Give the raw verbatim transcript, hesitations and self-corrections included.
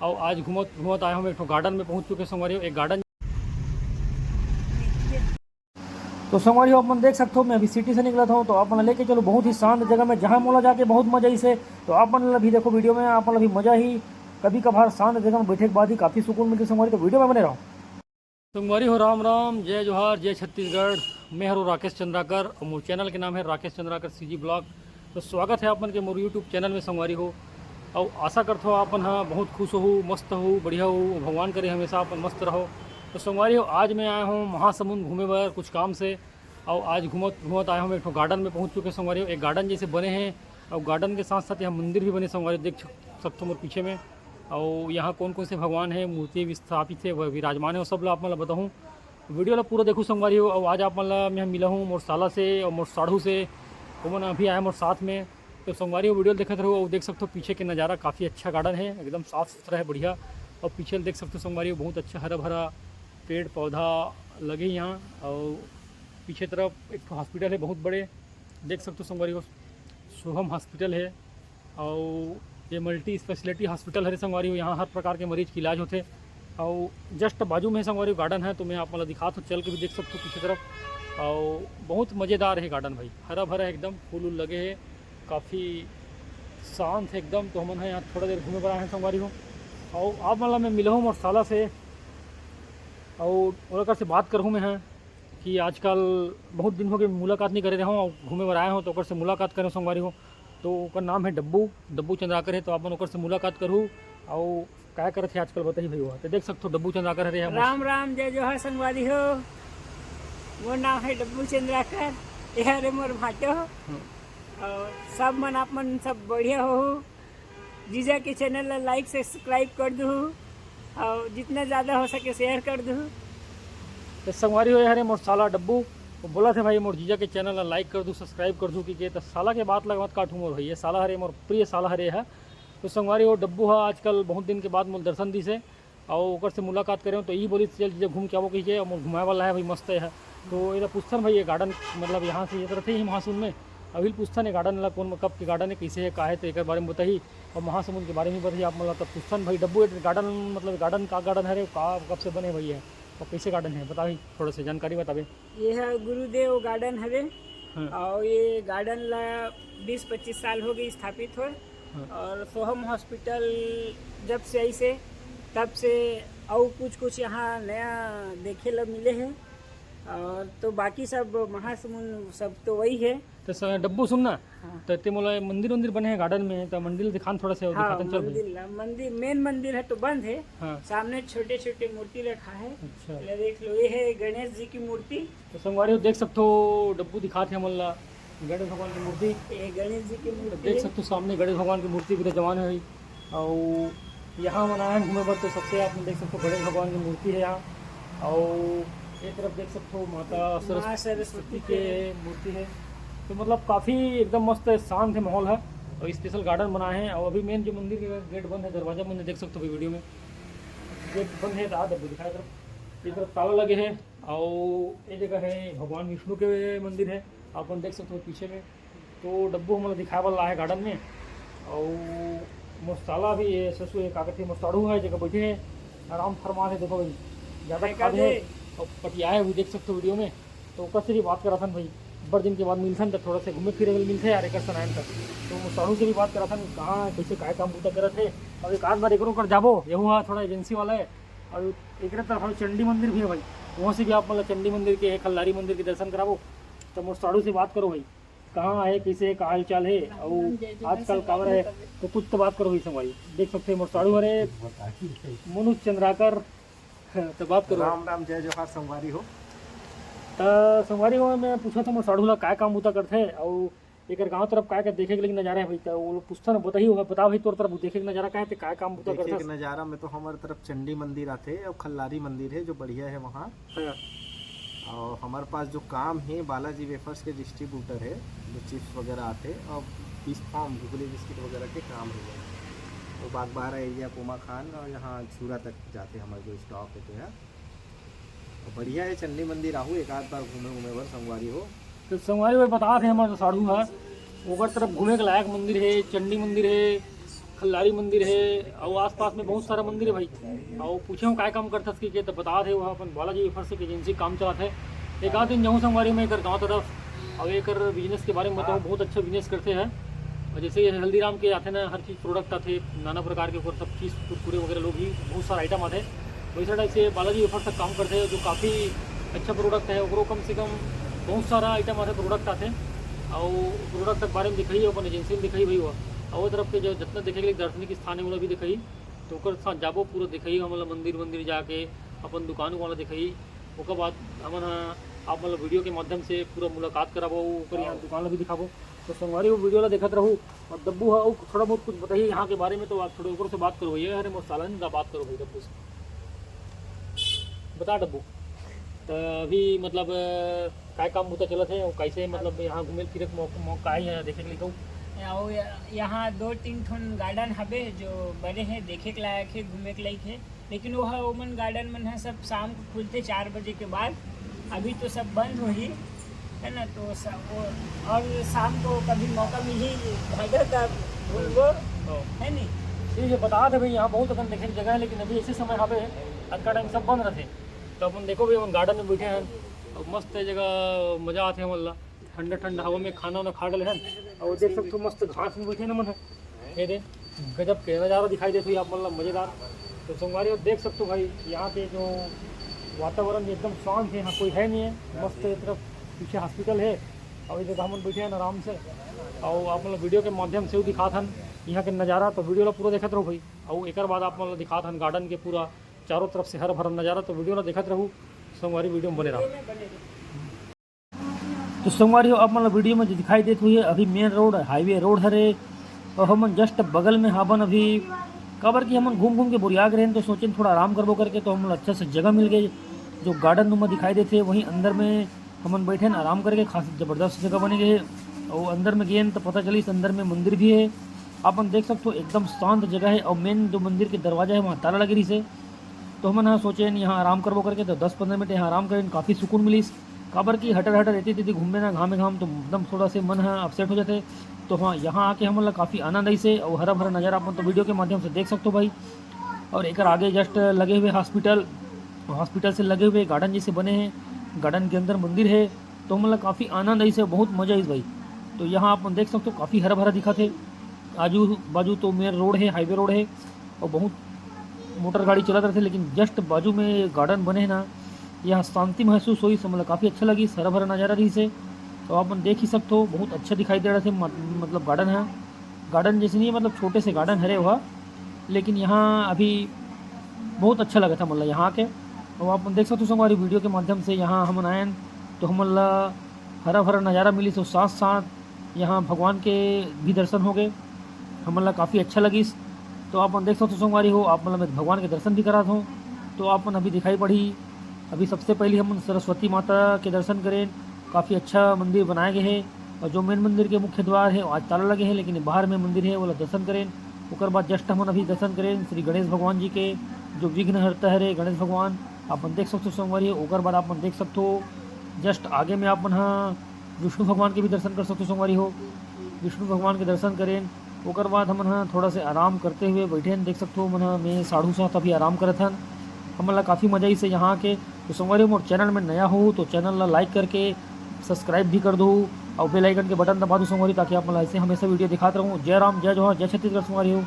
अउ आज घूमत घूमत आए हूँ, एक ठो गार्डन में पहुँच चुके संगवारी हो। एक गार्डन तो संगवारी हो, अपन देख सकते हो, मैं अभी सिटी से निकला था, तो अपन लेके चलो बहुत ही शांत जगह में, जहाँ मोला जाके बहुत मजा आई से। तो अपन ला भी देखो वीडियो में, अपन ला भी मजा ही। कभी कभार शांत जगह में बैठे के बाद ही काफ़ी सुकून मिलते संगवारी, तो वीडियो में बने रहो। संगवारी हो, राम राम, जय जोहार, जय छत्तीसगढ़। मैं हरो राकेश चंद्राकर और मोर चैनल के नाम है राकेश चंद्राकर सीजी ब्लॉग। तो स्वागत है अपन के मोर यूट्यूब चैनल में संगवारी हो। और आशा करथो अपन हा बहुत खुश हो, मस्त हो, बढ़िया हो, भगवान करे हमेशा अपन मस्त रहो। तो संगवारी हो, आज मैं आया हूँ महासमुंद घूमे बर कुछ काम से। और आज घूमत घूमत आया हूँ, एक ठो गार्डन में पहुँच चुके संगवारी हो। एक गार्डन जैसे बने हैं और गार्डन के साथ साथ यहाँ मंदिर भी बने संगवारी, देख सकथो मोर पीछे में। और यहाँ कौन कौन से भगवान हैं, मूर्ति भी स्थापित है, वह विराजमान है, वो सब ला आप मन ला बताहूँ। वीडियो ला पूरा देखू संगवारी हो। और आज आप मन ला मैं मिला हूँ मोर साला से और मोर साढ़ू से, ओमन अभी आए मोर साथ में। तो संगवारी हो, वीडियो ला देखत रहो और देख सकथो पीछे के नज़ारा, काफ़ी अच्छा गार्डन है, एकदम साफ सुथरा है, बढ़िया। और पीछे देख सकथो संगवारी हो, बहुत अच्छा हरा भरा पेड़ पौधा लगे यहाँ। और पीछे तरफ एक ठो हॉस्पिटल है बहुत बड़े, देख सकथो संगवारी हो, शुभम हॉस्पिटल है। और ये मल्टी स्पेशलिटी हॉस्पिटल हरे संगवारी हो, यहाँ हर प्रकार के मरीज के इलाज होथे। और जस्ट बाजू में संगवारी गार्डन है, तो मैं आप मन ला दिखात हूँ, चल के भी देख सकथो पीछे तरफ। और बहुत मज़ेदार है गार्डन भाई, हरा भरा एकदम, फूल उल लगे है, काफ़ी शांत है एकदम। तो हमन ह यहाँ थोड़ा देर घूमे बर आए हैं संगवारी हो। और आप मन ला मैं मिलहूँ मोर साला से और ओकर से बात करहूँ मैं ह कि आजकल बहुत दिन हो गए मुलाकात नहीं करे रहूँ, और घूमे बर आए हूँ तो ओकर से मुलाकात करें संगवारी हो। तो ओकर नाम है डब्बू, डब्बू चंद्राकर है। तो आप मन ओकर से मुलाकात करहू। और काय करत है आजकल बताही भाई, वो तो देख सकथो डब्बू चंद्राकर हरे यहाँ। राम राम, जय जोहार संगवारी हो। मोर नाम है डब्बू चंद्राकर, ये हरे मोर भाटो। हम्म। और सब मन, आप मन सब बढ़िया हो। जीजा के चैनल ला लाइक सब्सक्राइब कर दू और जितना ज़्यादा हो सके शेयर कर दू। तो संगवारी हो, ये हरे मोर साला डब्बू, वो बोला थे भाई मोर जीजा के चैनल ला लाइक कर दू, सब्सक्राइब कर दू कि के, तो साला के बात ला मत काटू मोर भाई, ये साला हरे मोर प्रिय साला हरे है। तो संगवारी हो, डब्बू हा आजकल बहुत दिन के बाद मोर दर्शन दिस है और ओकर से मुलाकात करे हूँ, तो ई बोली चल जीजा घूम के आवो कही के, और मोर घुमाए वाला है भाई, मस्त है। तो एला पूछथन भाई, ये गार्डन मतलब यहाँ से ये तरफ ही महासमुंद में, अभी पूछथन ये गार्डन ला कौन, कब के गार्डन है, कैसे है, का है, तो एकर बारे में बताही। और महासमुंद के बारे में बताही आप मन ला। तब पूछथन भाई डब्बू, ये गार्डन मतलब गार्डन का गार्डन हरे, का कब से बने भाई है और कैसे गार्डन है, बताही थोड़ा सा जानकारी बताबे। ये है गुरुदेव गार्डन हरे। हाँ। और ये गार्डन ला बीस पच्चीस साल हो गए स्थापित हो। हाँ। और सोहम हॉस्पिटल जब से ऐसे, तब से और कुछ कुछ यहाँ नया देखे ला मिले हैं। और तो बाकी सब महासमुंद सब तो वही है। तो स-, डब्बू सुन ना, हाँ। तो ते मोला मंदिर वंदिर बने हैं गार्डन में, तो मंदिर दिखान थोड़ा सा, हाँ, दिखातन चल भाई। मंदिर ला, मंदिर, मेन मंदिर है तो बंद है। हाँ। सामने छोटे छोटे मूर्ति रखा है। अच्छा। ले देख लो, ये है गणेश जी की मूर्ति। तो संगवारी हो देख सकथो, डब्बू दिखात हे हमन ला गणेश भगवान की मूर्ति। ये गणेश जी की तो मूर्ति देख है। सकथो सामने गणेश भगवान की मूर्ति विराजमान है। और यहाँ हमन आए हैं घूमे बर, तो सबसे आप देख सकथो गणेश भगवान की मूर्ति है यहाँ। और ये तरफ देख सकथो माता माँ सरस्वती सरस्वती के के मूर्ति है। तो मतलब काफ़ी एकदम मस्त शांत है माहौल है। और स्पेशल गार्डन बनाए हैं। और अभी मेन जो मंदिर के गेट बंद है, दरवाजा बंद है, देख सकथो अभी वीडियो में गेट बंद है, तो आ डब्बू दिखाए तरफ, ये तरफ ताला लगे है। और ये जगह है भगवान विष्णु के मंदिर है, आप मन देख सकते हो पीछे में। तो डब्बू हमन ला दिखाए वाला है गार्डन में। और मोर साला भी है, ससुर है, का कथे, मोर साढ़ू है, जगह बैठे हैं, आराम फरमान है। देखो भाई, ज़्यादा खाद है और पटिया है, वो देख सकते हो वीडियो में। तो ओकर से भी बात कराथन भाई, बड़ दिन के बाद मिलथन, तो थोड़ा से घूमे फिरे के मिलथे यार, एकर से नायन तक। तो मोर साढ़ू से भी बात कराथन, कहाँ कैसे काय काम बूता करत है। अब एक आध बार एकरो कर जाबो, यहू हा थोड़ा एजेंसी वाला है। और एकरे तरफ हम चंडी मंदिर भी है भाई, वहाँ से भी आप मतलब चंडी मंदिर के, खल्लारी मंदिर के दर्शन कराबो। तो मोर साढ़ू से बात करो भाई, कहाँ है, कैसे है, का हाल चाल है, और आजकल काबर है, तो कुछ तो बात करो भाई संगवारी। देख सकते हैं मोर साढ़ू हरे मनुज चंद्राकर, तो बात करो। राम राम, जय जोहार संगवारी हो। तो संगवारी हो, मैं पूछा था मोर साढ़ू ला काय काम बूता करथे, और एकर गांव तरफ काय का देखे के लेकिन नजारा है भाई, तो वो लोग पूछता ना, बताही होगा, बता भाई, तोर तरफ देखे के नजारा काय, ते काय काम बूता देखे करथस? के नजारा में तो हमारे तरफ चंडी मंदिर आथे और खल्लारी मंदिर है, जो बढ़िया है वहाँ। हाँ। और हमारे पास जो काम है, बालाजी वेफर्स के डिस्ट्रीब्यूटर है, जो चिप्स वगैरह आथे, और बिस्फाम, घुघली बिस्किट वगैरह के काम है। वो बागबाहरा एरिया, कोमा खान और यहाँ छूरा तक जाते हमारे जो स्टॉक है तो यहाँ। तो बढ़िया है, चंडी मंदिर आहू एक आध बार घूमे घूमे बर संगवारी हो। तो संगवारी भाई बता थे हमारे साढ़ू हा, ओकर तरफ घूमे के लायक मंदिर है, चंडी मंदिर है, खल्लारी मंदिर हे, अउ आसपास में बहुत सारा मंदिर हे भाई। अउ पूछे हूँ, "काय काम करथस?" कि के, त बतात हे, वो अपन बालाजी वेफर्स के एजेंसी काम चलाथे। एक आध दिन जाहूँ संगवारी मैं एकर गाँव तरफ, अउ एकर बिजनेस के बारे में बताऊँ, बहुत अच्छा बिजनेस करथे हे। अउ जैसे ये हल्दीराम के आथे ना, हर चीज़ प्रोडक्ट आथे, नाना प्रकार के ओकर सब चीज़, कुरकुरे वगैरह, लोग भी बहुत सारा आइटम आथे। वैसा टाइप से बालाजी वेफर्स तक काम करथे, जो काफ़ी अच्छा प्रोडक्ट हे। ओकरो कम से कम बहुत सारा आइटम आथे, प्रोडक्ट आथे, अउ प्रोडक्ट के बारे में दिखाई, अपन एजेंसी में दिखाई भाई हुआ। अउ वो तरफ के जो जितना देखे के लिए दार्शनिक स्थान हे, ओला भी दिखाई। तो ओकर साथ जाबो, पूरा दिखाई हमन ला, मंदिर वंदिर जाके अपन दुकान वाला दिखाई। ओकर बाद हमन ह आप मन ला वीडियो के माध्यम से पूरा मुलाकात कराबो, ओकर यहाँ दुकान ला भी दिखाबो। तो संगवारी हो, वीडियो ला देखत रहू। और दब्बू ह अउ थोड़ा बहुत कुछ बताही यहाँ के बारे में, तो आप थोड़ा ओकर से बात करो भैया। अरे मोर साला नहीं, बात करो भाई दब्बू से। बता डब्बू, तो अभी मतलब, अ, काय काम बुता चलत हे और कैसे मतलब यहाँ घूमे फिरे के मौका, मौका है यहाँ देखे के लिए कहूँ? अउ य-, यहाँ दो तीन ठन गार्डन हबे जो बड़े हैं, देखे के लायक है, घूमे के लायक है, लेकिन वो ह-, ओमन गार्डन मन ह सब शाम को खुलथे चार बजे के बाद। अभी तो सब बंद होही, है ना? तो स-, वो, और शाम को कभी मौका मिली, भागो तब घूमबो, हाँ। है नी? ठीक है, बता दे भाई, यहाँ बहुत अकन देखे के जगह है, लेकिन अभी ऐसे समय हबे, अतका टाइम सब बंद रहथे। तो अपन देखो भाई, अपन गार्डन में बैठे हैं, और मस्त जगह, मजा आथे हमन ला। ठंडा ठंडा हवा में खाना वाना खा डले हैं, और देख सकते हो मस्त घास में बैठे ना मन है। ये दे, गजब के नज़ारा दिखाई देत होही आप मन ला, मज़ेदार। तो संगवारी हो, देख सकते हो भाई, यहाँ के जो वातावरण एकदम शांत है, यहाँ कोई है नहीं है, मस्त है। तरफ पीछे हॉस्पिटल है, और इधर हमन बैठे हैं आराम से, और आप मन ला वीडियो के माध्यम से भी दिखात हन यहाँ के नज़ारा। तो वीडियो ला पूरा देखत रहो भाई, और एकर बाद आप मन ला दिखात हन गार्डन के पूरा चारों तरफ से हरा भरा नज़ारा। तो वीडियो ला देखत रहू संगवारी, वीडियो में बने रहो। तो संगवारी हो, आप मन ला वीडियो में जो दिखाई देत हुई है, अभी मेन रोड, हाईवे रोड हरे, और हमन जस्ट बगल में हाबन अभी, काबर कि हमन घूम घूम के बोरिया गे रहेन, तो सोचेन थोड़ा आराम करबो करके, तो हमन ला अच्छा से जगह मिल गई, जो गार्डन नुमा दिखाई देत हे, वहीं अंदर में हमन बैठेन आराम करके। खास जबरदस्त जगह बने गए हे, और अंदर में गेन तो पता चलिस अंदर में मंदिर भी है। अपन देख सकते हो, एकदम शांत जगह है, और मेन जो मंदिर के दरवाजा है, वहाँ ताला लगे रहिस हे। तो हमन ह सोचेन यहाँ आराम करबो करके, तो दस पंद्रह मिनट यहाँ आराम करेन, काफ़ी सुकून मिलिस। काबर कि हटर हटर एती तेती घूमबे ना, घामे घाम, तो एकदम थोड़ा से मन ह अपसेट हो जाथे। तो हाँ, यहाँ आके हमन ला काफ़ी आनंद आइस हे, और हरा भरा नज़ारा अपन तो वीडियो के माध्यम से देख सकते हो भाई। और एकर आगे जस्ट लगे हुए हॉस्पिटल, हॉस्पिटल से लगे हुए गार्डन जैसे बने हैं, गार्डन के अंदर मंदिर है। तो हमन ला काफ़ी आनंद आइस हे, बहुत मज़ा आइस भाई। तो यहाँ अपन देख सकते हो, काफ़ी हरा भरा दिखत हे। आजू बाजू तो मेन रोड है, हाईवे रोड है, और बहुत मोटर गाड़ी चलत रहथे, लेकिन जस्ट बाजू में ये गार्डन बने है ना, यहाँ शांति महसूस होइस, मतलब काफ़ी अच्छा लगिस, हरा भरा नज़ारा रहिस हे। तो आप मन देख ही सकते हो, बहुत अच्छा दिखाई दे रहा थे, मत-, मतलब गार्डन है, गार्डन जैसे नहीं है, मतलब छोटे से गार्डन हरे वह, लेकिन यहाँ अभी बहुत अच्छा लगा था, मतलब यहाँ आके। और आप मन देख सकते हो, हमारी वीडियो के माध्यम से यहाँ हमन आयन, तो हमन ला हरा भरा नज़ारा मिलिस, और साथ साथ यहाँ भगवान के भी दर्शन हो गए, हमन ला काफ़ी अच्छा लगिस। तो आप मन देख सकते हो संगवारी हो, आप मन ला मैं भगवान के दर्शन भी करात हूँ। तो आप मन अभी दिखाई पड़ी, अभी सबसे पहले हमन सरस्वती माता के दर्शन करें, काफ़ी अच्छा मंदिर बनाए गए है। और जो मेन मंदिर के मुख्य द्वार है, वो आज ताला लगे है, लेकिन बाहर में मंदिर है, वो ला दर्शन करें। ओकर बाद जस्ट हमन अभी दर्शन करें श्री गणेश भगवान जी के, जो विघ्न हरता हरे गणेश भगवान, आप मन देख सकते हो संगवारी हो। ओकर बाद आप मन देख सकते हो जस्ट आगे में आप मन ह विष्णु भगवान के भी दर्शन कर सकते हो संगवारी हो। विष्णु भगवान के दर्शन करें, ओकर बाद हमन ह थोड़ा से आराम करते हुए बैठे हन, देख सकते हो, हमन ह मैं साढ़ू साथ अभी आराम करत हन। हमन ला काफ़ी मजा आइस हे यहाँ के। तो संगवारी हो, मोर चैनल में नया हो तो चैनल ला लाइक करके सब्सक्राइब भी कर दो, और बेल आइकन के बटन दबा दो संगवारी, ताकि आप मन ला ऐसे हमेशा वीडियो दिखात रहूँ। जय राम, जय जोहार, जय छत्तीसगढ़ संगवारी हो।